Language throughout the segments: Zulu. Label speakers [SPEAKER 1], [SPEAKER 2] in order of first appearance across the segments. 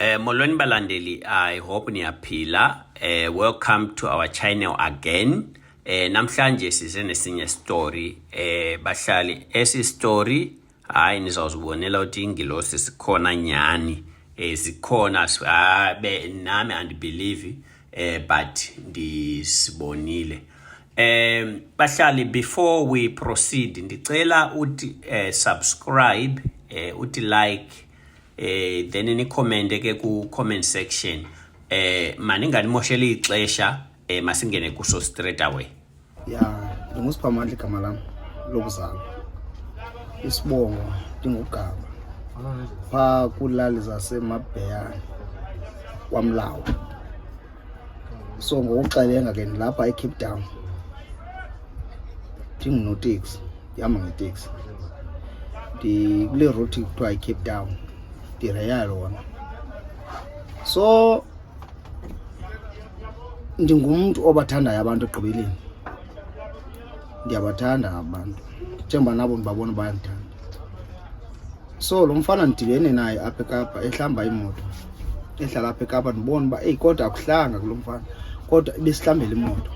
[SPEAKER 1] Molweni balandeli, I hope niyaphila. Welcome to our channel again. Namhlanje size nesinye story. Bahlali, esi story hayi nizawuzibonela ukuthi ingilosi sikhona nyani. Zikhona, be nami andibelieve, but ndisibonile. Bahlali, before we proceed, ndicela uthi subscribe, uthi like, then ni comment ke ku comment section. Maninganimosheli ixesha, masingene kuso straight away.
[SPEAKER 2] Ya, ndinguSiphamandla igama lam lokuzalwa. Isibongo ndinguGaba. Phaa kwiilali zaseMabheyane kwaMlawo. So ngokuxelenga ke ndilapha eCape Town. Ndingunoteksi, ndihamba ngeteksi. Ndikule route kuthiwa yiCape Town, ndireya yona. So ndingumntu obathandayo abantu ekugqibeleni. Ndiyabathanda abantu njengoba nabo ndibabona bayandithanda. So lo mfana ndidibene naye apha eKapa ehlamba imoto, ehlala apha eKapa, ndibona uba eyi kodwa akuhlanga kulo mfana, kodwa ibesihlambela imoto.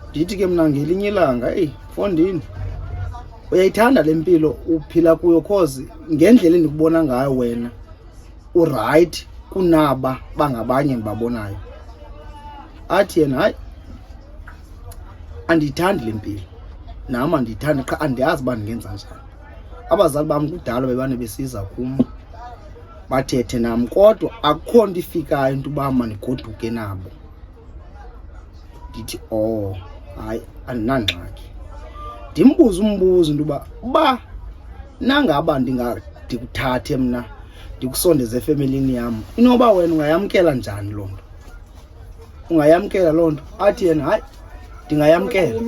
[SPEAKER 2] Ndithi ke mna ngelinye ilanga, eyi mfondini, uyayithanda le mpilo uphila kuyo, cause ngendlela endikubona ngayo wena urayithi kunaba bangabanye endibabonayo. Athi yena, hayi, andiyithandi le mpilo, nam andiyithandi, qha andiyazi uba ndingenza njani. Abazali bam kudala bebane besiza kum bathethe nam, kodwa akukho nto ifikayo into uba mandigoduke nabo. Ndithi, oh hayi, andinangxaki. Ndimbuze umbuzo into uba, uba nangaba ndikuthathe mna ndikusondeze efemelini yam, inoba wena ungayamkela njani loo nto? Ungayamkela loo nto? Athi yena, hayi, ndingayamkela.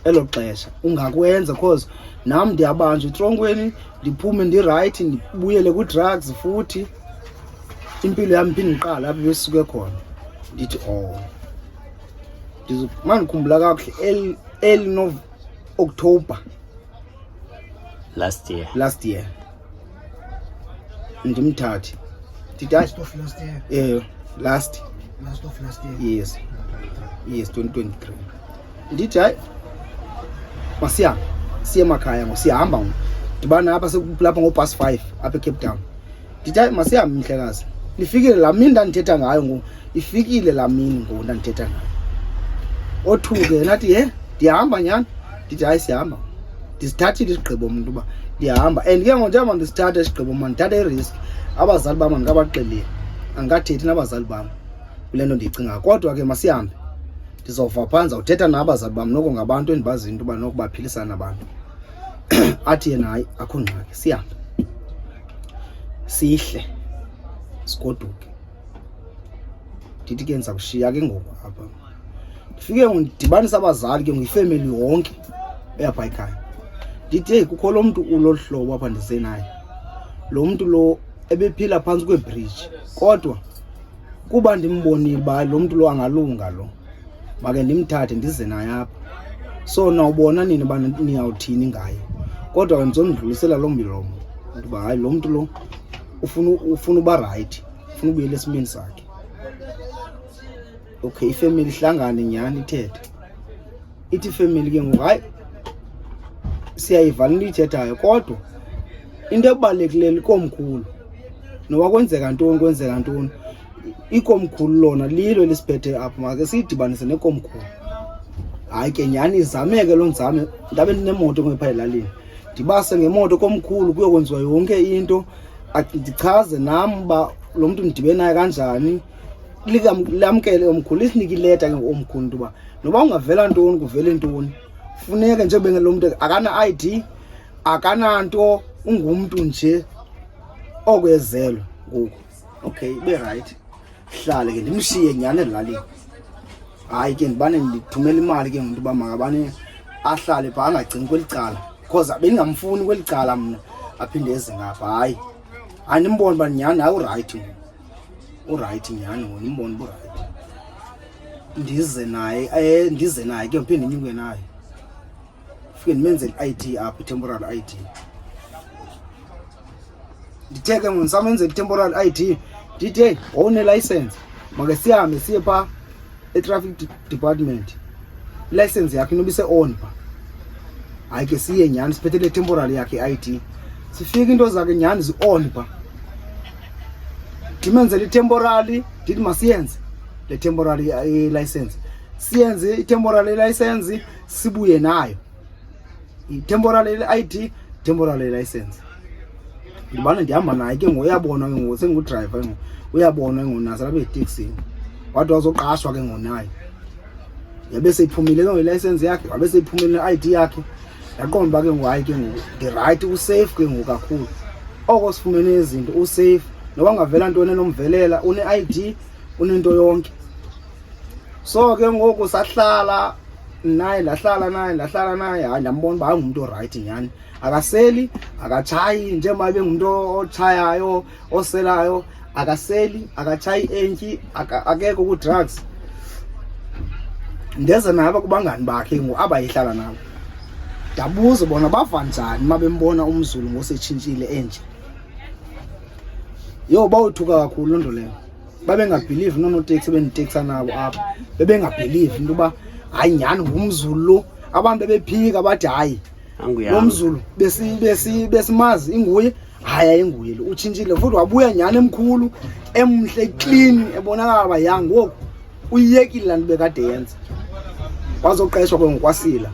[SPEAKER 2] Elo xesha ungakwenza, cause nam ndiyabanjwa etronkweni, ndiphume ndirayithi, ndibuyele kwi-drugs futhi, impilo yam iphinde iqale apho besuke khona. Ndithi, oh, mandikhumbula kakuhle, early no October
[SPEAKER 1] last year.
[SPEAKER 2] Last year. Ndimthathe ndithi hayi.
[SPEAKER 3] Last of last year.
[SPEAKER 2] Last.
[SPEAKER 3] Last of last year.
[SPEAKER 2] Yes, 2023. Ndithi hayi, masihambe siye emakhaya ngo, siyahamba ngo, ndibana apha sekulapha ngo-past 5 apha eCape Town. Ndithi hayi, masihambe mhlekazi. Lifikile laa mini ndandithetha ngayo ngoku, ifikile laa mini ngoku ndandithetha ngayo. Othuke yena athi, ye, ndiyahamba nyhani. Ndithi hayi, sihamba, ndisithathile isigqibo mntu uba ndiyahamba, and ke ngoku njengoba ndisithatha isigqibo mna ndithatha irisk. Abazali bam andikabaxeleli, andikathethi nabazali bam kule nto ndiyicingayo, kodwa ke masihambe, ndizova phaa, ndizawuthetha nabazali bam, noko ngabantu endibaziyo into yoba noko baphilisana nabantu. Athi yena, hayi, akho ngxaki, sihambe sihle sigoduke. Ndithi ke ndiza kushiya ke ngoku apha, ndifike ndidibanise abazali ke ngiyifemeli yonke eyapha ekhaya. Ndithi, heyi, kukho lo mntu ulolu hlobo apha ndize naye, lo mntu lo ebephila phantsi kwebhriji, kodwa kuba ndimbonile uba lo mntu lo angalunga, lo make ndimthathe ndize naye apha. So nawubona nini uba niyawuthini ngaye, kodwa ke ndizondidlulisela loo milomo into uba hayi, lo mntu lo ufuna uba rayithi, ufuna ubuyela esimeni sakhe. Okay, ifemeli ihlangane nyhani ithethe. Ithi ifemeli ke ngoku, hayi, siyayiva le nto uyithethayo, kodwa into ebalulekileyo likomkhulu, noba kwenzeka ntoni, kwenzeka ntoni, ikomkhulu lona lilo elisiphethe apha, make siyidibanise nekomkhulu. Hayi ke nyhani, izameke loo nzame. Ndabe ndinemoto ngepha elalini, ndibase ngemoto komkhulu, kuyokwenziwa yonke into, ndichaze nam uba lo mntu ndidibe naye kanjani. Lamkele omkhulu, lisinike ileta ke ngoomkhulu into uba noba ungavela ntoni, kuvele ntoni, funeke njengoba lo mntu akana-ID, akananto, ungumntu nje okwezelwe ngoku. Okay, ibe rayithi, hlale ke, ndimshiye nyhani ezilalini. Hayi ke, ndibane ndithumela imali ke ngumntu uba makabane ahlale phaa, angagcini kweli cala, cause bendingamfuni kweli cala mna aphinde eze ngapha. Hayi, andimboni uba nyhani, hayi, urayithi ngoku, urayithi nyhani ngoku, ndimbone uba urayithi. Ndize naye, ndize naye ke, ndiphinde ndinyuke naye, fike ndimenzele i-ID apha, i-temporary ID. Ndithe ke ngoku ndisamenzela i-temporal ID, ndithi heyi, wawunelayisensi, make sihambe siye phaa e-traffic department, ilayisensi yakhe inoba ise-on phaa. Hayi ke siye nyhani siphethe le temporal yakhe i-ID, sifike into zakhe nyhani zi-on phaa. Ndimenzele i-temporal, ndithi masiyenze le temporal license, siyenze i-temporal license, sibuye nayo i-temporal ID, temporal license. Ndibana ndihamba naye ke ngoku, uyabona ke ngoku sengudrayiva ke ngoku, uyabona ke ngoku naso lapha eteksini, wathi wazoqashwa ke ngoku naye. Yabe seyiphumile ke ngoku ilayisensi yakhe, wabe seyiphumile ne-ID yakhe. Ndaqonda uba ke ngoku hayi ke ngoku ndirayithi, usafe ke ngoku kakhulu. Oko sifumene izinto usafe, noba ngavela ntoni enomvelela, une-ID, unento yonke. So ke ngoku sahlala naye, ndahlala naye, ndahlala naye, hayi ndambona uba ngumntu orayithi nyhani, akaseli, akatshayi. Njengoba ebengumntu otshayayo, oselayo, akaseli, akatshayi entyi, akekho ku-drugs. Ndeza naye apha kubangani bakhe ngoku abayihlala nabo, ndabuza bona bava njani uma bembona umZulu ngosetshintshile enje. Yho, bawothuka kakhulu loo nto leyo, babengabhilivi noonoteksi ebenditeksisa nabo apha, bebengabhilivi into yoba hayi nyhani ngumZulu lo. Abantu bebephika bathi hayi, lo mZulu besimazi inguye, hayi ayinguye lo, utshintshile futhi wabuya nyhani emkhulu, emhle, clean, ebonakala uba ya ngoku uyiyekile laa nto bekade yenza. Wazoqeshwa ke ngokwasila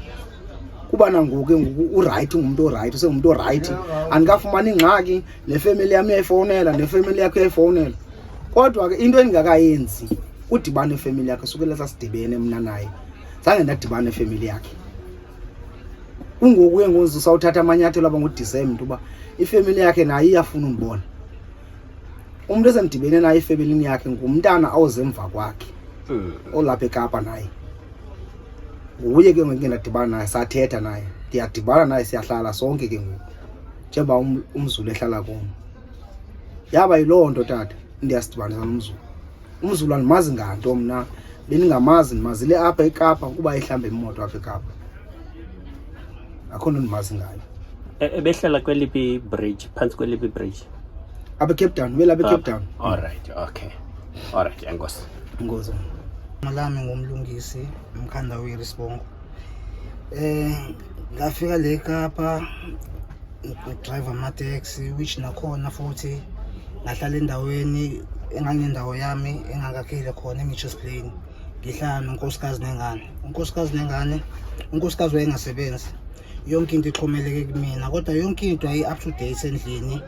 [SPEAKER 2] kuba nangoku ke ngoku urayithi, ungumntu orayithi, usengumntu orayithi, andikafumani ingxaki. Nefemeli yam uyayifowunela, nefemeli yakhe uyayifowunela. Kodwa ke into endingakayenzi kudibana nefemeli yakhe. Sukela sasidibene mna naye, zange ndadibana nefemeli yakhe. Kungoku ke ngoku sawuthatha amanyathelo aba nguDisemba, into uba ifemeli yakhe naye iyafuna undibona. Umntu esendidibene naye efemelini yakhe ngumntana ozemva kwakhe olapha eKapa, naye nguye ke ngoku ke ndadibana naye, sathetha naye, ndiyadibana naye, siyahlala sonke ke ngoku njengoba umZulu ehlala kum. Yaba yiloo nto tata, ndiyasidibanisa nomZulu. UmZulu andimazi nganto mna, bendingamazi, ndimazile apha eKapa kuba ehlambe imoto apha eKapa, akho nto ndimazi ngayo.
[SPEAKER 1] Ebehlala kweliphi bridge, phantsi kweliphi bridge?
[SPEAKER 2] Apha eCape Town, belapha eCape Town.
[SPEAKER 1] All right, okay, all right, enkosi.
[SPEAKER 2] Enkosi.
[SPEAKER 3] Malami ngumlungisi Mkhandawiri Sibongo. Ngafika le Kapa drive ama-taxi, which nakhona futhi ngahlala endaweni engangendawo yami engangakhile khona eMitchells Plain. Ngihlala nonkosikazi nengane. Unkosikazi nengane, unkosikazi wayengasebenzi. Yonke into ixhomeleke kumina, kodwa yonke into yayi up to date endlini.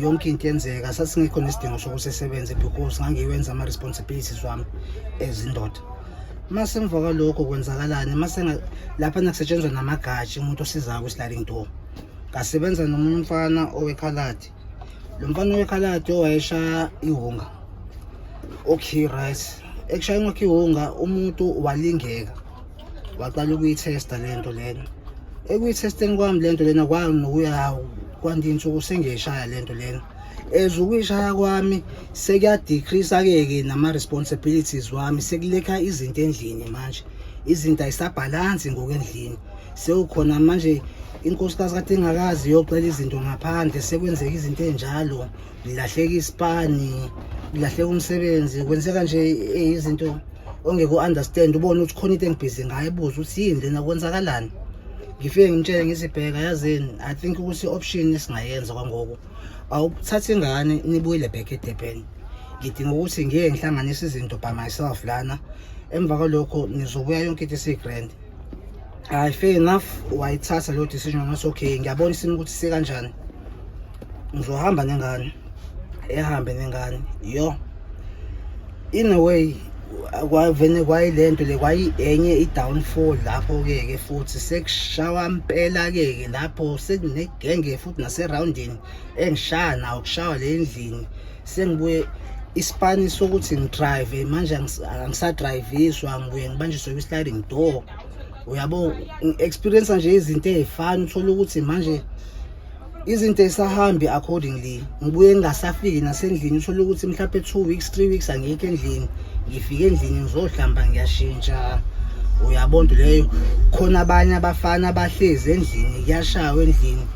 [SPEAKER 3] Yonke into yenzeka, sasingekho nesidingo sokuthi sebenze because ngangiwenza ama-responsibilities wami as indoda. Mase emva kwalokho kwenzakalani? Mase lapha nakusetshenzwa namagatsha, umuntu osizayo kwi-sliding door, ngasebenza nomunye umfana owekhaladi. Lo mfana owekhaladi owayeshaya ihunga. Okay, right, ekushayeni kwakhe ihunga umuntu walingeka, waqala ukuyithesta le nto lena. Ekuyithesteni kwami le nto lena, kwanokuya kwanti insuku sengiyishaya le nto lena. As ukuyishaya kwami sekuya-decrease-ke ke nama-responsibilities wami, sekulekha izinto endlini manje, izinto ayisabhalansi ngoku endlini. Sewukhona manje inkosikazi kade ingakazi iyocela izinto ngaphandle, sekwenzeka izinto ey'njalo, kulahleka isipani, kulahleka umsebenzi, kwenzeka nje izinto ongeke u-understand, ubone ukuthi khona into engibhizi ngayo. Ebuze ukuthi yini lena, kwenzakalani. Ngifike ngimtshele ngithi, bheka yazini, I think ukuthi i-option esingayenza kwangoku, awuthathe ingane nibuyele back eDurban. Ngidinga ukuthi ngiye ngihlanganise izinto by myself lana, emva kwalokho nizobuya yonke into isiyi-grand. Hayi, fair enough, wayithatha leyo decision. Ngathi okay, ngiyabona isimo ukuthi sikanjani, ngizohamba nengane. Ehambe nengane, yo, in a way kwavene kwayilento le, kwayi enye i-downfall lapho-ke ke futhi sekushawa mpela-ke ke lapho sekunegenge futhi naserawundini engishaya nawo, kushawa le endlini. Sengibuye isipani sokuthi ngidrive manje, angisadrayiviswa, ngibuye ngibanjiswe kwi-sliding door. Uyabo, ngi-experience nje izinto ey'fana, uthole ukuthi manje izinto esahambi accordingly. Ngibuye ngingasafiki nasendlini, uthole ukuthi mhlawumbe 2 weeks, 3 weeks angikho endlini. Ngifike endlini ngizohlamba, ngiyashintsha, uyabona nto leyo, khona abanye abafana abahlezi endlini, kuyashawa endlini.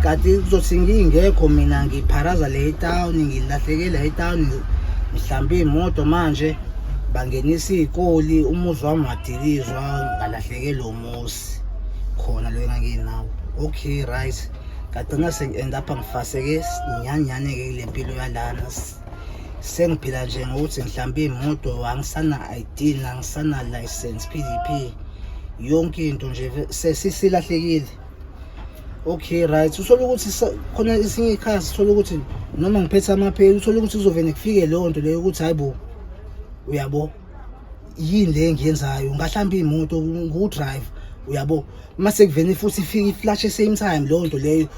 [SPEAKER 3] Kanti kuzothi ngingekho mina ngipharaza le town, ngilahlekela etown, mhlawumbe iy'moto manje bangenisa iy'koli, umuzi wami wadilizwa, ngalahlekelwa umuzi khona lo enganginawo. Okay, right, ngagcina sengi-end up ngifaseke nyanyane-ke kule mpilo yalana. Sengiphila nje ngokuthi mhlawumbe iy'moto angisana-ID, angisana-license, PDP, yonke into nje sesilahlekile. Okay, right, uthole ukuthi khona esinye ikhasi, uthole ukuthi noma ngiphethe amapheli, uthole ukuthi kuzovele kufike leyo nto leyo ukuthi hayi bo, uyabo, yini le engiyenzayo, ngahlamba iy'moto ngu-drive, uyabo. Mase kuvene futhi ifike i-flash same time leyo nto leyo,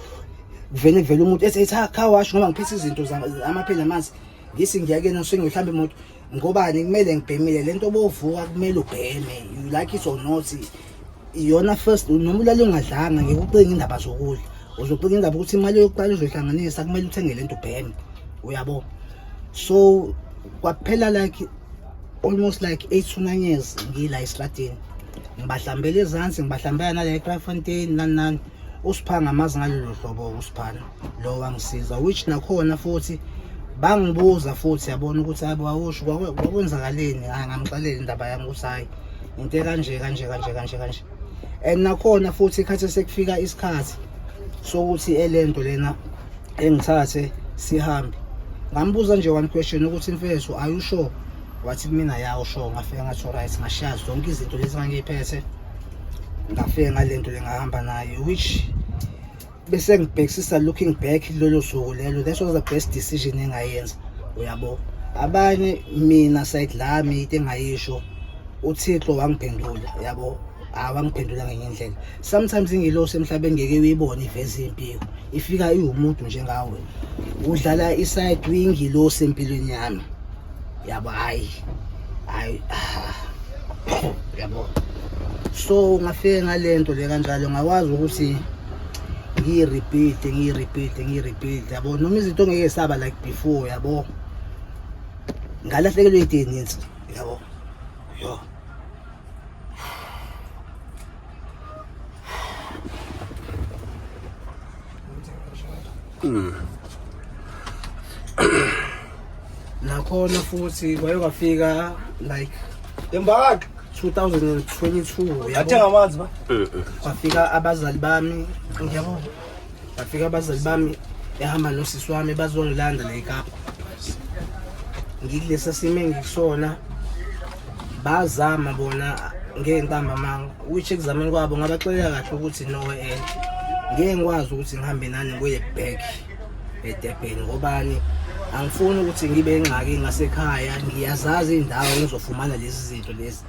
[SPEAKER 3] kuvele kuvele umuntu ethi ethi car wash, ngoba ngiphethe izinto amapheli amanzi, ngithi ngiyakena sengiyohlamba imoto. Ngobani kumele ngibhemile lento, bovuka kumele ubheme, you like it or not. Iyona first, noma ulale ungadlanga, ngeke ucinge indaba zokudla, uzocinga indaba ukuthi imali yokuqala uzoyihlanganisa, kumele uthenge lento ubheme, uyabo. So kwaphela like almost like 8 to 9 years ngila esitradini, ngibahlambela ezansi, ngibahlambela nala eKraaifontein, nani nani. Usiphanga amazi ngalelo hlobo, usiphana lo wangisiza, which nakhona futhi bangibuza futhi, yabona ukuthi hayi wawusho kwakwenzakaleni. Hayi, ngamxelela indaba yami ukuthi hayi, into kanje kanje kanje kanje kanje. And nakhona futhi ikhathi sekufika isikhathi sokuthi elento lena engithathe sihambe, ngambuza nje one question ukuthi mfethu, are you sure? Wathi kumina ya, sure. Ngafika ngathi right, ngashiya zonke izinto lezi ngangiyiphethe, ngafika ngalento lengahamba nayo, which bese ngibhekisisa looking back lolo suku lelo, that was the best decision engayenza, uyabo. Abanye mina side lami into engayisho, uThixo wangiphendula, yabo, awangiphendula ngenye indlela. Sometimes ingilosi emhlabeni ngeke uyibone iveza impiko, ifika iwumuntu njengawe, udlala iside, uyingilosi empilweni yami, yabo. Hayi hayi, yabo. So ngafike ngalento le kanjalo, ngakwazi ukuthi ngiyi-repeat, ngiyi-repeat, ngiyi-repeat, yabo, noma izinto ngeke saba like before, yabo. Ngalahlekelwa into ey'ninzi, yabo, yo. Nakhona futhi kwaye kwafika like
[SPEAKER 2] Embaka
[SPEAKER 3] 2022, yabo.
[SPEAKER 2] Athenga amanzi ba.
[SPEAKER 3] Kwafika abazali bami, ngiyabona, bafika abazali bami ehamba nosisi wami bazongilanda la eKapa. Ngikulesa simo engikusona, bazama bona ngey'nqamba amanga, which ekuzameni kwabo ngabaxelela kahle ukuthi no, ngeke ngikwazi ukuthi ngihambe nani kuye back eDurban, ngobani angifuni ukuthi ngibe ingxaki ngasekhaya. Ngiyazazi iy'ndawo engizofumana lezi zinto lezi.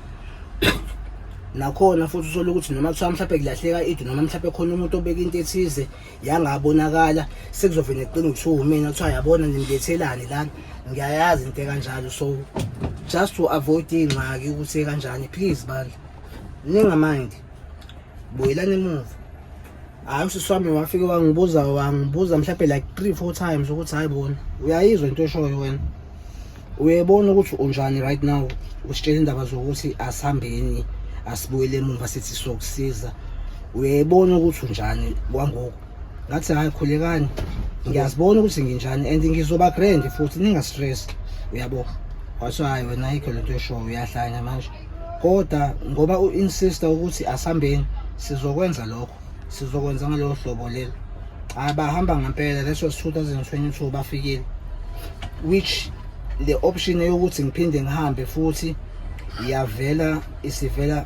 [SPEAKER 3] Nakhona futhi uthole ukuthi noma kuthiwa mhlawumbe kulahleka into, noma mhlawumbe khona umuntu obeka into ethize yangabonakala, sekuzovele kuqine kuthiwa umina, kuthiwa yabona nimlethelani lana. Ngiyayazi into ekanjalo, so just to avoid iy'ngxaki ukuthi kanjani, please bandla, ningamindi, buyelani emuva. Hhayi, usisi wami wafike wangibuza, wangibuza mhlawumbe like 3 4 times ukuthi hayi bona, uyayizwa into eshoyo wena, uyayibona ukuthi unjani right now, usitshela indaba zokuthi asihambeni, asibuyele emuva, sithi sokusiza, uyayibona ukuthi unjani kwangoku. Ngathi hayi, khulekani, ngiyazibona ukuthi nginjani and ngizoba grand futhi, ninga-stress, uyabo. Wathi hayi wena, ayikho lento eshoyo, uyahlanya manje, kodwa ngoba u-insista ukuthi asihambeni, sizokwenza lokho, sizokwenza ngalolo hlobo lelo. Hayi, bahamba ngempela. That was 2022, bafikile, which the option yokuthi ngiphinde ngihambe futhi iyavela, isivela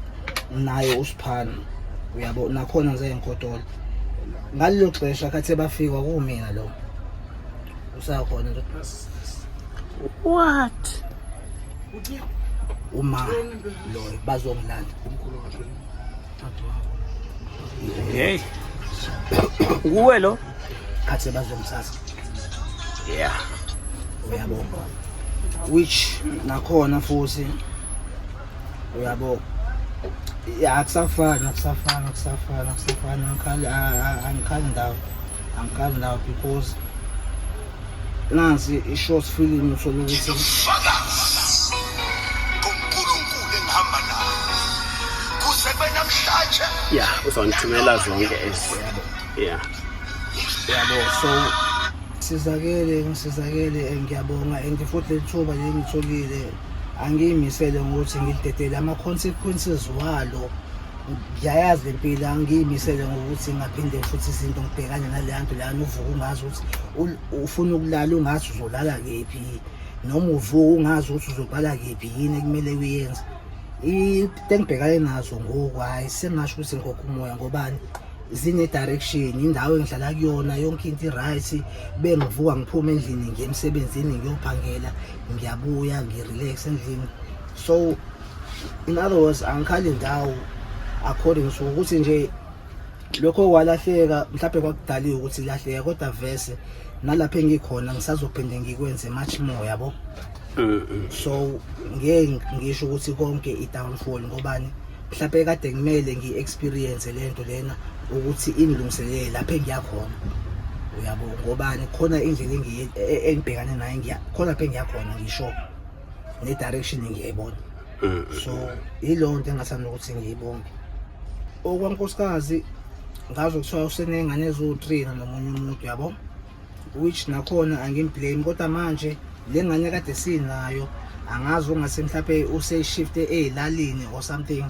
[SPEAKER 3] nayo usiphana, uyabo. Nakhona ngize ngigodola ngalelo xesha khathi bafika kumina lo usakhona nje.
[SPEAKER 1] What?
[SPEAKER 3] Uma loyo bazongilanda.
[SPEAKER 1] Hey. Nguwe lo?
[SPEAKER 3] Khathi bazongithatha. Uyabo, which nakhona futhi, uyabo, ya, akusafani, akusafani, akusafani, akusafani. Angikhali, angikhali ndawo, angikhali ndawo, because nansi i-short film, uthole ukuthi
[SPEAKER 4] Ngilufakazi ngoNkulunkulu engihamba naye kuze kube namhlanje.
[SPEAKER 1] Yeah, uzongithumela zonke ezi. Yeah.
[SPEAKER 3] Yabo, so sizakele, ngisizakele, ngiyabonga, and futhi leli thuba leli ngitholile angiyimisele ngokuthi ngilidedele ama-consequences walo. Ngiyayazi le mpilo, angiyimisele ngokuthi ngaphinde futhi izinto ngibhekane naleya nto leyana. Uvuka ungazi ukuthi ufuna ukulala, ungazi uzolala kephi, noma uvuka ungazi ukuthi uzoqala kephi, yini ekumele uyenze. Into engibhekane nazo ngoku, hhayi, sengingasho ukuthi ngikhokha umoya, ngobani, zine-direction, indawo engihlala kuyona yonke into i-right. Bengivuka ngiphume endlini ngiye emsebenzini, ngiyophangela, ngiyabuya, ngi-relax endlini. So in other words, angikhali ndawo, according to ukuthi nje lokho kwalahleka, mhlawumbe kwakudaliwe ukuthi ilahleke, kodwa vese nalapho engikhona ngisazophinde ngikwenze much more, yabo. So ngeke ngisho ukuthi konke i-downfall, ngobani, mhlawumbe kade kumele ngi-experience le nto lena ukuthi ingilungiselele lapho engiyakhona, uyabo, ngobani, khona indlela engibhekane nayo, khona lapho engiyakhona, ngisho ne-direction ngiyayibona. So yileyo nto engathanda ukuthi ngiyibonge. Okwankosikazi, ngazi kuthiwa useney'ngane eziwu-3 nomunye umuntu, yabo, which nakhona angim-blame, kodwa manje le ngane kade sinayo, angazi ungase mhlawumbe useyishifte ey'lalini or something.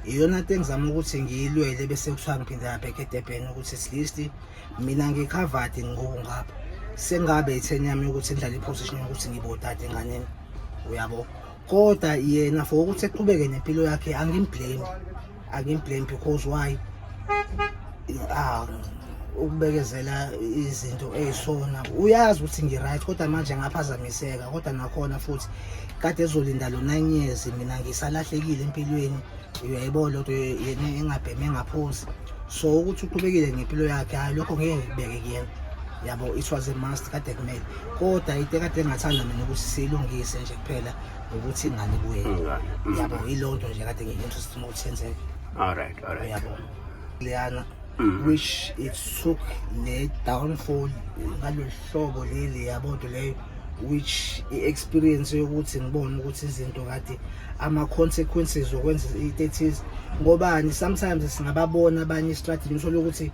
[SPEAKER 3] Iyona nto engizama ukuthi ngiyilwele, bese kuthiwa ngiphinde back eDurban, ukuthi at least mina ngi-covered ngoku ngapha, sengabe i-turn yami yokuthi ngidlale i-position yokuthi ngibe udade enganeni, uyabo. Kodwa yena for ukuthi eqhubeke nempilo yakhe, angim-blame, angim-blame, because why? Ah, ukubekezela izinto ey'sona, uyazi ukuthi ngi-right, kodwa manje ngaphazamiseka. Kodwa nakhona futhi kade ezolinda lo 9 years, mina ngisalahlekile empilweni, uyayibona lento, yena engabhemi, engaphuzi. So ukuthi uqhubekile ngempilo yakhe, hhayi, lokho ngeke ngikubeke kuyena, yabo. It was a must, kade kumele, kodwa into ekade engathanda mina ukuthi siyilungise nje kuphela ukuthi ingane ibuyele.
[SPEAKER 1] Ingane.
[SPEAKER 3] Yabo, yileyo nto nje kade ngi-interested ukuthi yenzeke.
[SPEAKER 1] All right.
[SPEAKER 3] Uyabo, leyana which it took le downfall ngalolu hlobo leli, yabo, nto leyo which i-experience yokuthi ngibone ukuthi izinto kade ama-consequences okwenza into ethize, ngobani, sometimes singababona abanye estradini, uthole ukuthi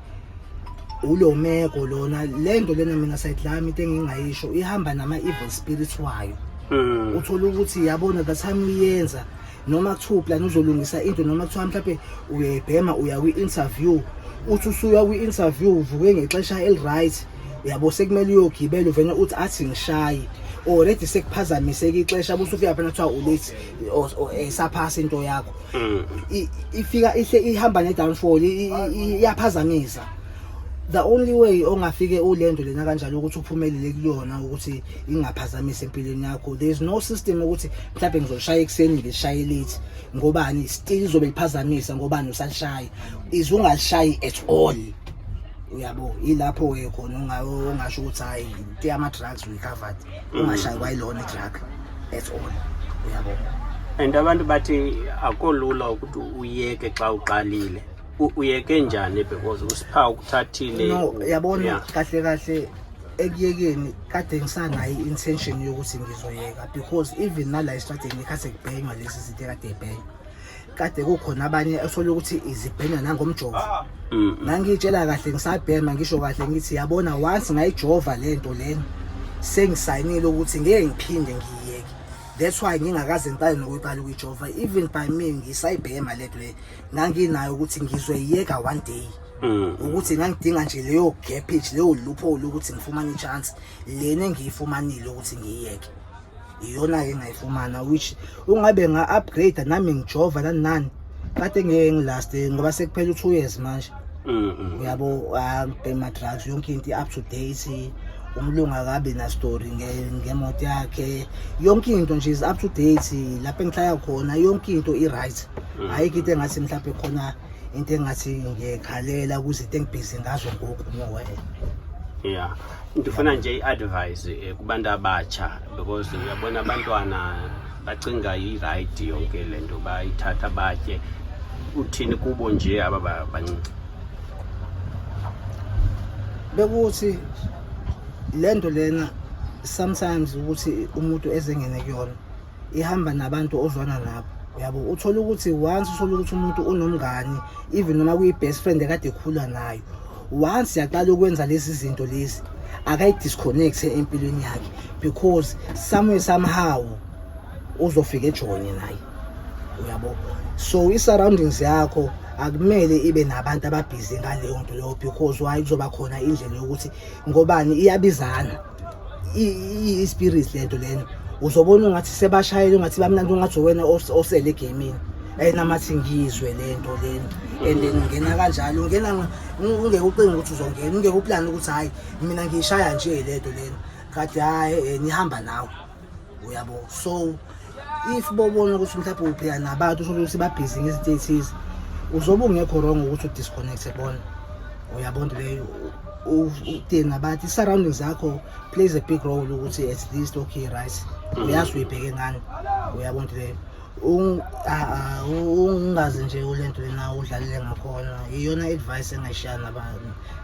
[SPEAKER 3] ulo meko lona le nto lena. Mina side lami, into engingayisho, ihamba nama-evil spirits wayo. Uthola ukuthi, yabona, the time uyenza, noma kuthiwa u-plan uzolungisa into, noma kuthiwa mhlawumbe uyayibhema, uya kwi-interview, uthi usuya kwi-interview uvuke ngexesha eli-right, uyabo, sekumele uyogibela, uvele uthi athi ngishaye, already sekuphazamiseka ixesha, bese ufika phana kuthiwa u-late or saphasa into yakho. Ifika ihle ihamba ne-downfall, iyaphazamisa. The only way ongafike ulento lena kanjalo ukuthi uphumelele kuyona, ukuthi ingaphazamisi empilweni yakho, there is no system ukuthi mhlawumbe ngizoshaya ekuseni, ngishaye late, ngobani, still izobe iphazamisa, ngobani, usalishaya is ungalishayi at all, uyabo. Ilapho ke khona ungasho ukuthi hayi, into yama-drugs we-covered, ungashayi kwayilona i-drug at all, uyabo.
[SPEAKER 1] And abantu bathi akolula ukuthi uyeke xa uqalile. Uyeke njani, because usipha ukuthathile?
[SPEAKER 3] No, yabona, kahle kahle ekuyekeni kade ngisanayo i-intention yokuthi ngizoyeka, because even nala estradeni khathi kubhenywa lezi zinto ekade ibhenywa, kade kukhona abanye othola ukuthi izibhenywa nangomjovo. Ngangiyitshela kahle ngisabhema, ngisho kahle ngithi, yabona, once ngayijova lento lena, sengisayinile ukuthi ngeke ngiphinde ngiyiyeke. That's why ngingakaze ngiqale nokuyiqala ukuyijova. Even by me ngisayibhema lento le, nganginayo ukuthi ngizoyiyeka one day, ukuthi ngangidinga nje leyo gapage, leyo loophole, ukuthi ngifumane i-chance lena engiyifumanile ukuthi ngiyiyeke. Iyona-ke engayifumana, which ungabe nga-upgrade nami ngijova nani nani, kade ngeke ngi-last-e, ngoba sekuphela u-2 years manje. Uyabo, ngibhema drugs, yonke into i-up to date, umlungu akabi na story ngemoto yakhe, yonke into nje is up to date. Lapho engihlala khona yonke into i-right, ayikho into engathi mhlawumbe khona into engathi ngiyekhalela kuzinto engibhizi ngazo ngoku, no way.
[SPEAKER 1] Yeah, ndifuna nje i-advice kubantu abatsha, because uyabona abantwana bacinga i-right yonke le nto, bayithatha batye. Uthini kubo nje aba bancinci?
[SPEAKER 3] Bekuthi lento lena sometimes ukuthi umuntu ezengene kuyona ihamba nabantu ozwana nabo, uyabo. Uthola ukuthi once uthola ukuthi umuntu unomngani, even noma kuyi-best friend ekade ekhula nayo. Once yaqala ukwenza lezi zinto lezi, akayi-disconnect empilweni yakhe, because somewhere somehow uzofika ejoyine naye, uyabo. So i-surroundings yakho akumele ibe nabantu ababhizi ngaleyo nto leyo, because why? Kuzoba khona indlela yokuthi ngobani iyabizana i-spirit lento lena. Uzobona ungathi sebashayela, ungathi bamnandi, ungathi wena osele egamini ayinamathi ngizwe lento lena, and then ungena kanjalo, ungena ungeke ucinge ukuthi uzongena, ungeke uplane ukuthi hayi, mina ngiyishaya nje lento lena, kade hayi, nihamba nawe, uyabo. So if bobona ukuthi mhlawumbe uphila nabantu, uthole ukuthi babhizi ngezinto ey'thize, uzobe ungekho wrong ukuthi udisconnecte kubona, uyabona leyo. Ude nabantu, i-surroundings zakho plays a big role ukuthi at least, okay, right, uyazi uyibheke ngani, uyabona leyo. Ungazi nje ulento lena udlalele ngakhona. Iyona advice engayishiya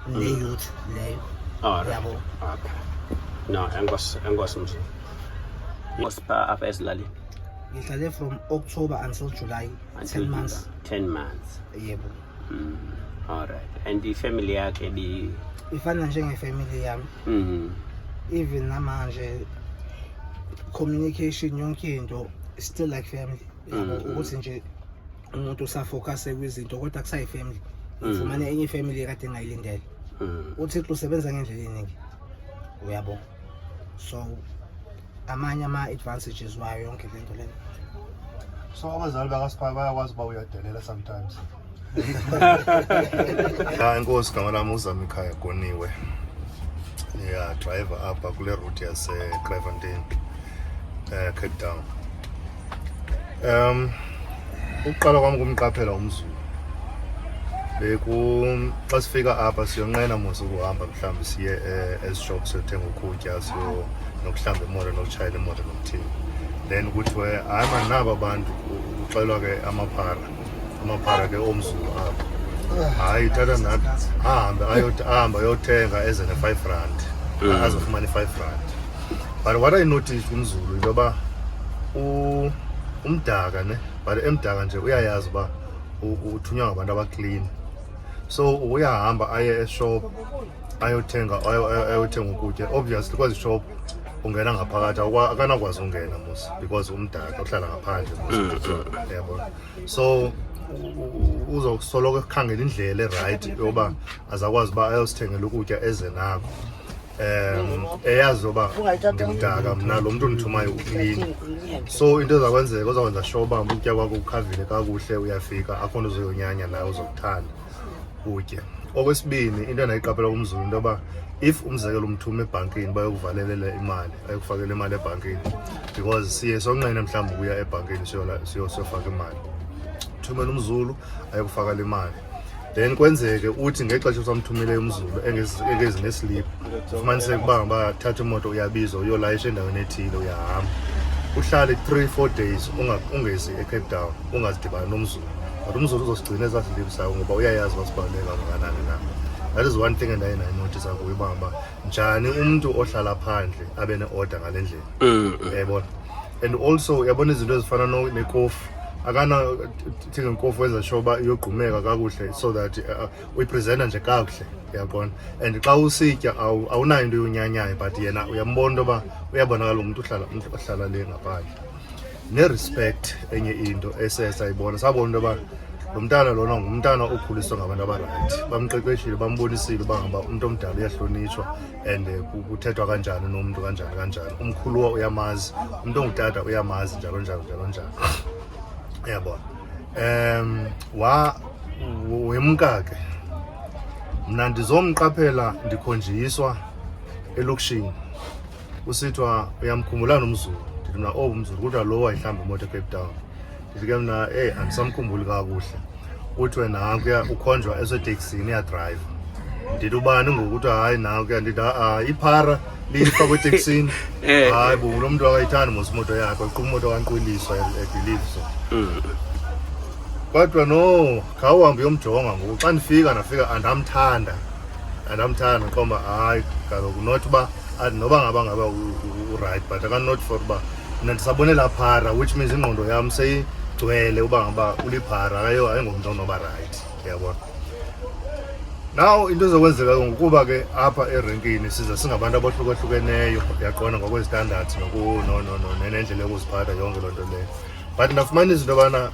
[SPEAKER 3] ne-youth leyo.
[SPEAKER 1] Alright.
[SPEAKER 3] Yabo.
[SPEAKER 1] Okay. No, enkosi, enkosi mzulu. Enkosi pha apha ezilalini.
[SPEAKER 3] Ngihlale from October until July.
[SPEAKER 1] Until
[SPEAKER 3] 10 months.
[SPEAKER 1] July. 10 months.
[SPEAKER 3] Yebo.
[SPEAKER 1] Alright. And i-family yakhe bi
[SPEAKER 3] Ifana njengefamily yami. Even namanje, communication, yonke into, still like family, yabo. Ukuthi nje umuntu usafocus kwizinto, kodwa kusayi-family. Ngifumane enye ifamily ekade engayilindele. UThixo usebenza ngendlela eningi, uyabo. So amanye ama-advantages wayo yonke lento lena.
[SPEAKER 5] So abazali bakaSpy bayakwazi uba uyadelela sometimes. Ya, enkosi. Gama lami uzama ikhaya Goniwe. Ya, driver apha kule route yase Kraaifontein, Cape Town. Ukuqala kwami kumqaphela umZulu, beku xa sifika apha siyonqena mos ukuhamba, mhlawumbi siye esishop siyothenga ukutya, siyo nokuhlamba imoto, nokutshayela imoto, nokuthini. Then kuthiwe hayi mani, naba abantu, kuxelwa ke amaphara, amaphara ke omZulu apha, hayi tata nathi ahambe ahambe ayothenga eze ne-R5, azofumana i-R5. But what I noticed kumZulu into yoba umdaka ne, but emdaka nje uyayazi uba uthunywa ngabantu abaklini, so uyahamba aye eshop ayothenga, ayothenga ukutya. Obviously kwezi shop ungena ngaphakathi, akanakwazi ungena mos because umdaka, uhlala ngaphandle mos, uyabona. So uzosoloko ekhangela indlela erayithi yoba azakwazi uba ayosithengela ukutya eze nako, eyazi yoba ndimdaka mna, lo mntu ndithumayo uklini. So into ezakwenzeka, uzakwenza sure uba ukutya kwakho ukukhavile kakuhle, uyafika akho nto uzoyonyanya nawe, uzokuthanda utye. Okwesibini, into endayiqaphela kumZulu, into yoba if umzekelo umthuma ebhankini bayokuvalelela imali, ayokufakela imali ebhankini, because siye sonqene mhlawumbi ukuya ebhankini siyofaka imali, thumela umZulu ayokufaka le mali. Then kwenzeke uthi ngexesha usamthumileyo umZulu engezi neslip, ufumaniseke uba bathatha imoto, uyabizwa, uyolayisha endaweni ethile, uyahamba uhlale 3-4 days ungezi eCape Town, ungazidibani nomZulu, but umZulu uzosigcina esaa slip sakho ngoba uyayazi uba sibaluleke kangakanani na. That is one thing endaye ndayinothisa kuyo, uba ngaba njani umntu ohlala phandle abe ne-order ngale ndlela, uyayibona. And also uyabona izinto ezifana nekofu, akana thenga inkofu, wenza sure uba iyogqumeka kakuhle so that uyipresenta nje kakuhle, uyabona. And xa usitya awunayo into yonyanyayo, but yena uyambona into yoba uyabonakala umntu uhlala, umntu ohlala le ngaphandle. Ne-respect, enye into esesayibona, sabona into yoba lo mntana lona ngumntana okhuliswa ngabantu abarayithi, bamqeqeshile, bambonisile uba ngaba umntu omdala uyahlonitshwa and kuthethwa kanjani nomntu, kanjani kanjani, umkhuluwa uyamazi, umntu ongutata uyamazi, njalo njalo njalo njalo, uyabona. Wa wemka ke, mna ndizomqaphela, ndikhonjiswa elokishini kusithiwa uyamkhumbula nomZulu. Ndithi mna, oh, umZulu, kuthiwa lo wayihlamba imoto eCape Town. Ndithi ke mna, eyi, andisamkhumbuli kakuhle. Kuthiwe nankuya ukhonjwa eseteksini iyadrayiva. Ndithi ubani ngoku? Kuthiwa hayi, nankuya. Ndithi ha-a, iphara lifakwe eteksini. Hayi bo, lo mntu akayithandi mos imoto yakhe, uqhuba imoto kankwiliswa, I believe so. Kodwa no, khawuhambe uyomjonga ngoku. Xa ndifika, ndafika andamthanda, andamthanda, qomba hayi kaloku, not uba noba ngaba uright, but akanot for uba mna ndisabonela phara, which means ingqondo yam seyigcwele uba ngaba uliphara, akayo, ayingomntu onoba right, uyabona. Now into ezokwenzeka ngokuba ke apha erenkini siza singabantu abohlukahlukeneyo, uyaqonda, ngokwezistandards nendlela yokuziphatha, yonke loo nto leyo. But ndafumanisa into yobana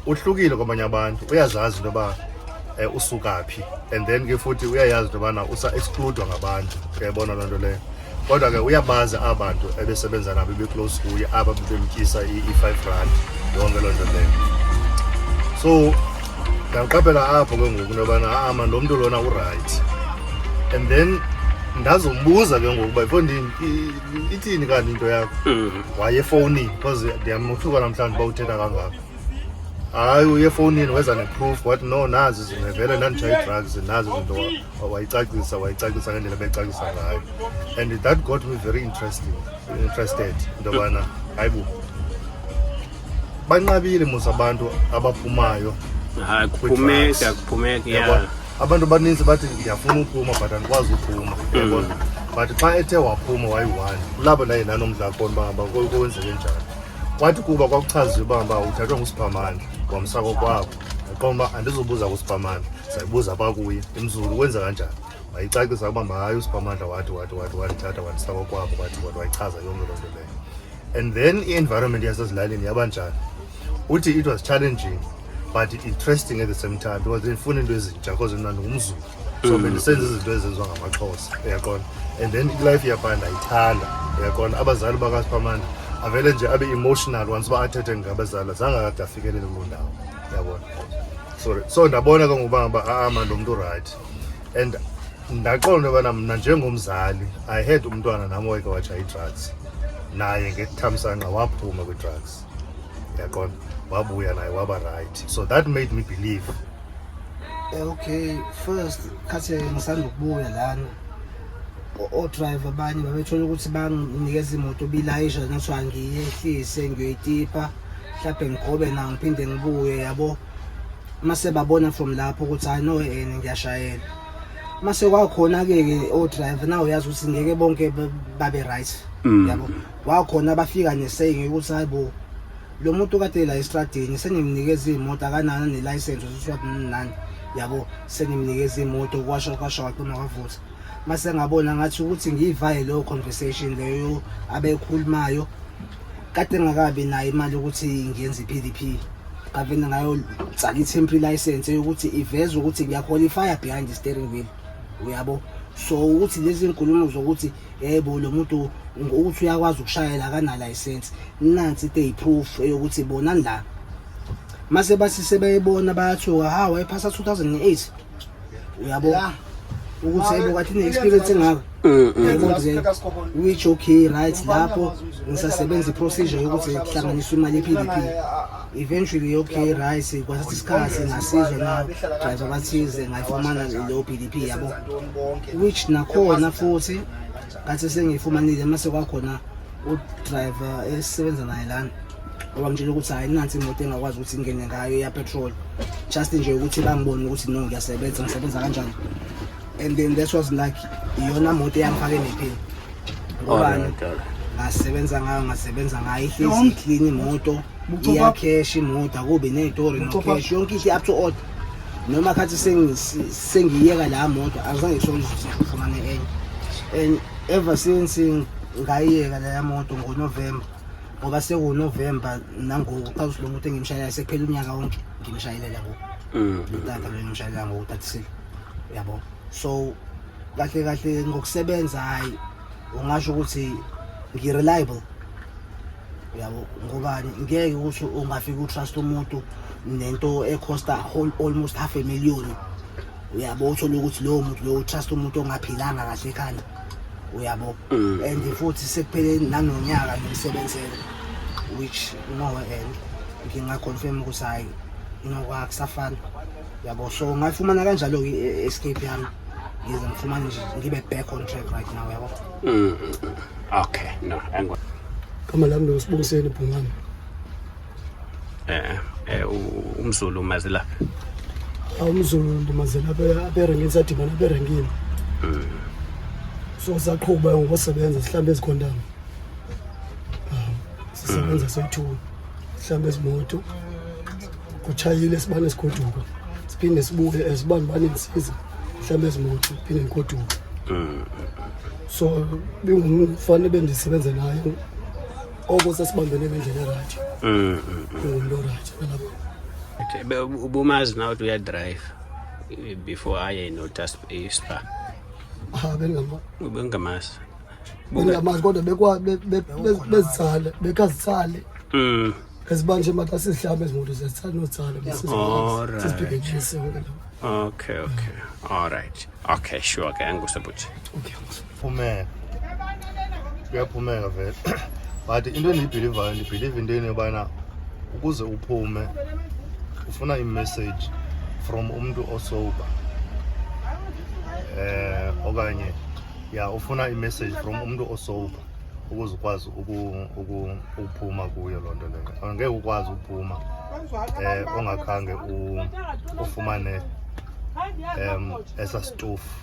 [SPEAKER 5] uhlukile kwabanye abantu, uyazazi into yoba usuka phi, and then ke futhi uyayazi into yobana usa-excludwa ngabantu, uyayibona loo nto leyo. Kodwa ke uyabazi aba bantu ebesebenza nabo, ebeclose kuye, aba bebemtyisa i-R5, yonke loo nto leyo. So ndaqaphela apho ke ngoku into yobana a-a lo mntu lona uright. And then ndazombuza ke ngoku uba, mfondini, ithini kanti into yakho? Wayefowunini, because ndiyamothuka namhlanje uba uthetha kangako. Hayi, uye efowunini, weza ne-proof, wathi no, nazi izinto, vele ndanditshaye ii-drugs, nazi izinto. Wayicacisa ngendlela ebecacisa ngayo, and that got me very interested into yobana hayi bo, banqabile mos abantu abaphumayo.
[SPEAKER 1] Hayi, kuphumeka, kuphumeka.
[SPEAKER 5] Yabona?
[SPEAKER 1] Ya.
[SPEAKER 5] Abantu abaninzi bathi ndiyafuna uphuma but andikwazi uphuma, uyabona. But xa ethe waphuma wayi-one, kulapho ndaye ndanomdla khona uba ngaba kwenzeke njani. Kwathi kuba kwakuchaziwe uba ngaba uthathwa nguSiphamandla wamsa kokwabo, ndaqonda uba andizubuza kuSiphamandla, sayibuza phaa kuye imzulu kwenza kanjani. Wayicacisa ukuba mba hayi, uSiphamandla wathi wathi wathi wandithatha wandisa kokwabo, wathi wathi, wayichaza yonke loo nto leyo. And then i-environment yasezilalini yaba njani? Uthi it was challenging but interesting at the same time, because ndifuna into ezintsha, because mna ndingumZulu, so bendisenza izinto ezenziwa ngamaXhosa, uyaqonda. And then ilife yapha ndayithanda, uyaqonda. Abazali bakaSiphamandla avele nje abe emotional once uba athethe ngabazali, zange akade afikelele kuloo ndawo, uyabona. Sorry, so ndabona ke ngokuba uba a-a man, lo mntu right. And ndaqonda yobana mna njengomzali, I had umntwana nam owayeke watshaya ii-drugs, naye ngethamsanqa waphuma kwii-drugs, uyaqonda, wabuya naye waba right. So that made me believe.
[SPEAKER 3] Okay, first khathi ngisanda ukubuya lana, o-driver abanye babethola ukuthi banginikeza imoto bilayisha, nathiwa ngiyehlise ngiyoyitipa, mhlawumbe ngigobe na ngiphinde ngibuye, yabo. Mase babona from lapho ukuthi hayi no, ngiyashayela. Mase kwakhona-ke ke o-driver nawe uyazi ukuthi ngeke bonke babe right, yabo. Wakhona bafika nesaying ukuthi hayi bo, lo muntu kade la estradini senimnikeza imoto, akanana ne-license ukuthi nani, yabo, senimnikeza imoto, kwasho kwasho kwaqina kwavutha. Mase ngabona ngathi ukuthi ngiyivaye leyo conversation leyo abekhulumayo, kade ngakabi nayo imali ukuthi ngiyenze i-PDP, ngavele ngayotsala i-temporary license yokuthi iveze ukuthi ngiyaqualifya behind the steering wheel, uyabo. So ukuthi lezi nkulumo zokuthi yebo, lo muntu ukuthi uyakwazi ukushayela akana license, nansi into eyiproof eyokuthi bonani la. Mase bathi sebeyibona bayathuka, ha, wayephasa 2008, uyabo, ukuthi yebo, kathi ine-experience engaka, yabo nje. Which okay, right, lapho ngisasebenza i-procedure yokuthi kuhlanganiswe imali ye-PDP eventually. Okay, right, kwathatha isikhathi, ngasizwa na driver bathize, ngayifumana leyo PDP, yabo, which nakhona futhi ngathi sengiyifumanile, mase kwakhona udriver esisebenza naye lana owangitshela ukuthi hayi, nansi imoto engakwazi ukuthi ngingene ngayo ya petrol, just nje ukuthi bangibone ukuthi no, ngiyasebenza, ngisebenza kanjani. And then that was like iyona moto eyangifaka emephini, ngobani?
[SPEAKER 1] Alright.
[SPEAKER 3] Ngasebenza ngayo, ngasebenza ngayo, ihlezi clean imoto, iyacash imoto, akubi ney'tori, no cash, yonke ihle up to order. Noma khathi sengiyeka la moto, azange kusole ukuthi ngifumane enye. And ever since ngayiyeka leya moto ngoNovember, ngoba sekuwuNovember nangoku, cha, ukuthi lo muntu engimshayelayo sekuphela unyaka wonke ngimshayelela ngoku, lo tata lo engimshayelela ngoku utatisile, yabo. So kahle kahle ngokusebenza, hayi, ungasho ukuthi ngi-reliable, yabo, ngobani? Ngeke ukuthi ungafika utrust umuntu nento ecosta almost half a million, uyabo, uthole ukuthi lowo muntu lowo utrust umuntu ongaphilanga kahle ekhanda, uyabo. And futhi sekuphele nanonyaka ngimsebenzela, which no, and ngingaconfirm ukuthi hayi no, akusafani, yabo. So ngayifumana kanjalo-ke i-escape yami, ngize ngifumane nje ngibe back on track right now, yabo.
[SPEAKER 1] Okay, no, angwa.
[SPEAKER 6] Gama lami nguSibongiseni Bhungane.
[SPEAKER 1] UmZulu umazi lapha?
[SPEAKER 6] Awumzulu ndimazela apha erenkini, sadibana apha erenkini. So saqhuba ngokusebenza sihlambe ezikhondama. Sisebenza soyi-two, sihlambe ezimoto. Kutshayile sibane sigoduka. Siphinde sibuye as bani bani siza. Mhlawumbe ezimoto phinde ndigoduke. So bingumfana ebendisebenza naye oko sasibambene ngendlela e-right. Ungumntu o-right nalapho.
[SPEAKER 1] Ubumazi na ukuthi uya-drive before aye notas ispa?
[SPEAKER 6] Ah, bendingama
[SPEAKER 1] Ubengamazi.
[SPEAKER 6] Bendingamazi kodwa bekwa bezitsale bekazitsale. Ezibanje maxa sizihlamba ezimoto ziyazitsala nozitsala
[SPEAKER 1] Alright.
[SPEAKER 6] sizibhekekise yonke le.
[SPEAKER 1] Okay. All right. Okay, sure ke angusabhuti.
[SPEAKER 6] Okay.
[SPEAKER 5] Phumeka, kuyaphumeka vele, but into endiyi-believe-ayo, ndi-believe intweni yobana ukuze uphume ufuna i-message from umntu o-sober, okanye ya ufuna i-message from umntu o-sober ukuze ukwazi ukuphuma kuyo loo nto leyo. Angeke ukwazi ukuphuma ongakhange ufumane esa stufu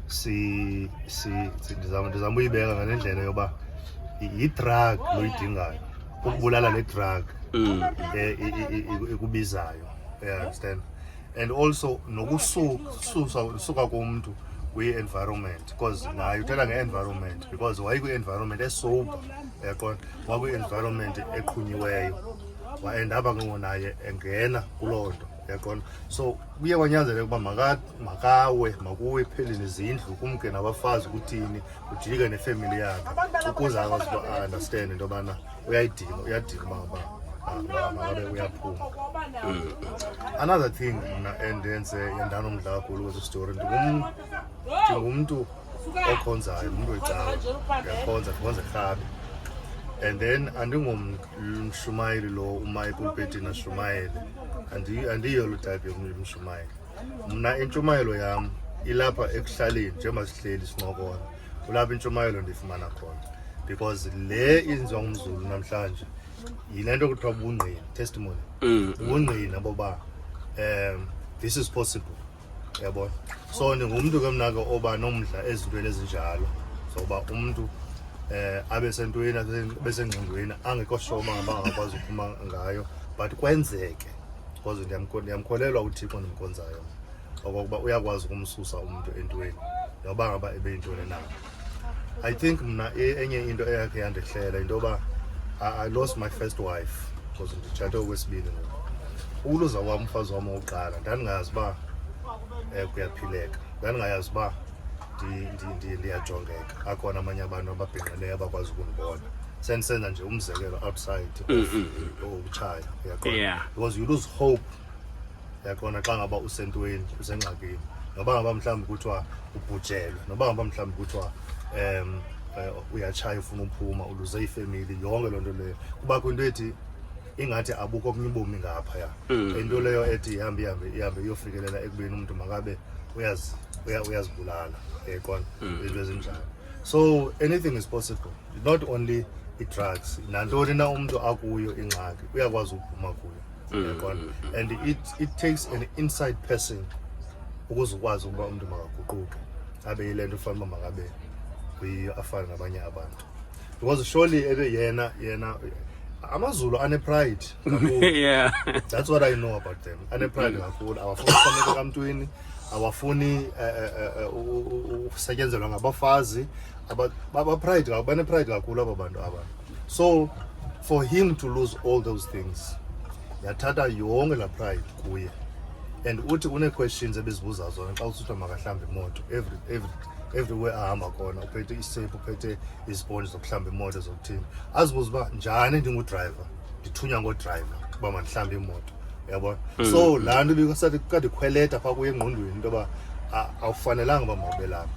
[SPEAKER 5] si ndizama uyibeka ngale ndlela yoba yi-drug loyidingayo ukubulala le drug ikubizayo, you understand? And also nokususa suka kumntu kwi-environment, because naye uthetha nge-environment because wayekwi-environment e-sober, uyaqonda, wakwi-environment eqhunyiweyo, wa-end up ke ngoku naye engena kuloo nto, uyaqonda? So kuye kwanyanzeleka uba makawe, makuwe phele nezindlu, kumke nabafazi, kuthini, kujike nefemeli yakhe ukuze akwazi uba a-understand into yobana uyayidinga, uyadinga uba makabe uyaphuma. Another thing mna endenze yandanomdla kakhulu kwesi story, ndingumntu okhonzayo, umntu wecawa, ndiyakhonza, ndikhonza erhabe, and then andingomshumayeli lo uma epulpetini ashumayele. Andiyo loo type yomshumayeli mna. Intshumayelo yam ilapha ekuhlaleni, njengoba sihleli sincokola, kulapha intshumayelo ndiyifumana khona, because le inziwa ngumZulu namhlanje yile nto kuthiwa bungqina, testimony, ubungqina boba this is possible, uyabona? So ndingumntu ke mna ke oba nomdla ezintweni ezinjalo zoba umntu abe sentweni, abe sengxingweni angekho sure uba ngaba angakwazi uphuma ngayo, but kwenzeke, because ndiyamkholelwa uThixo ndimkhonzayo okokuba uyakwazi ukumsusa umntu entweni noba ngaba ebeyintoni na. I think mna enye into eyakhe yandehlela into yoba I lost my first wife, because nditshate okwesibini ngoku. Ukuluza kwam umfazi wam wokuqala, ndandingazi uba kuyaphileka, ndandingayazi uba ndiyajongeka, akhona amanye abantu ababhinqileyo abakwazi ukundibona, sendisenza nje umzekelo outside of ukutshaya, uyaqonda? Because you lose hope, uyaqonda, xa ngaba usentweni, usengxakini, noba ngaba mhlawumbi kuthiwa ubhujelwe, noba ngaba mhlawumbi kuthiwa uyatshaya, ufuna uphuma, uluze ifemeli yonke, loo nto leyo kubakho into ethi ingathi abukho obunye ubomi ngaphaya, into leyo ethi ihambe ihambe ihambe iyofikelela ekubeni umntu makabe uyazibulala, uyaqonda, izinto ezinjalo. So anything is possible, not only i-drugs, nantoni na umntu akuyo ingxaki uyakwazi ukuphuma kuyo, uyaqonda? And it takes an inside person ukuze ukwazi ukuba umntu makaguquke abe yile nto ufanele uba makabe kuyiyo, afane nabanye abantu, because surely ebe yena amaZulu ane-pride kakhulu. That's what I know about them, ane-pride kakhulu, awafuni uxhomekeka mntwini, awafuni ukusetyenzelwa ngabafazi. Bane-pride kakhulu aba bantu aba. So for him to lose all those things, yathatha yonke laa pride kuye, and uthi une-questions ebezibuza zona xa usithiwa makahlambe imoto. Everywhere ahamba khona uphethe isephu, uphethe iziponji zokuhlamba imoto, zokuthini, azibuza uba njani ndingu-driver, ndithunywa ngo-driver uba mandihlambe imoto, uyabona? So laa nto ibikasathi kade ikhweleta phaa kuye engqondweni into yoba awufanelanga uba mawube lapha.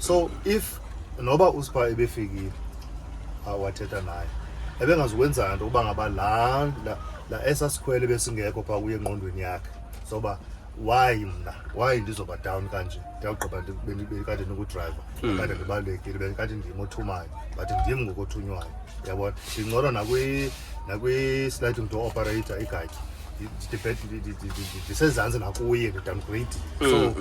[SPEAKER 5] So if noba usipha ebefikile, wathetha naye, ebengazukwenza nto uba ngaba laa esasikhwele besingekho phaa kuye engqondweni yakhe, soba why mna, why ndizoba down kanje, ndiyawugqiba bendikade ndingu-driver, kade ndibalulekile, bendikade ndim othumayo, but ndim ngokothunywayo, uyabona? Ndingcono nakwi-sliding door operator, igatyi. Ndisezantsi nakuye, ndi-downgrade. So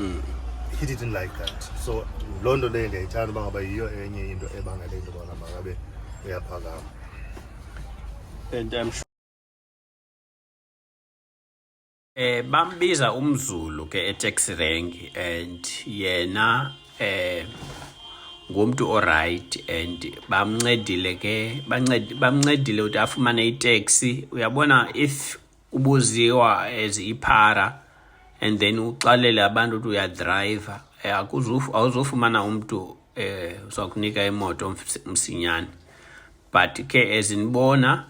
[SPEAKER 5] he didn't like that. So loo nto leyo ndiyayithanda uba ngaba yiyo enye into ebangela into yobana makabe uyaphakama.
[SPEAKER 1] And I'm Bambiza umZulu ke e-taxi rank and yena ngumntu oright and bamncedile ke, bamncedile ukuthi afumane itaxi. Uyabona, if ubuziwa as iphara and then uxalele abantu ukuthi uyadrayiva, awuzufumana umntu uzakunika imoto msinyane. But ke ezinibona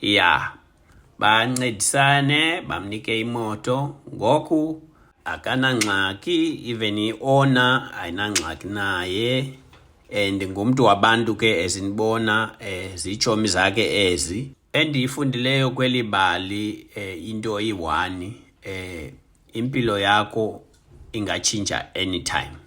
[SPEAKER 1] ya bancedisane, bamnike imoto. Ngoku akanangxaki, even i-owner ayinangxaki naye and ngumntu wabantu ke. Ezinibona, zitshomi zakhe ezi. Endiyifundileyo kweli bali, into iyi-one, impilo yakho ingatshintsha anytime.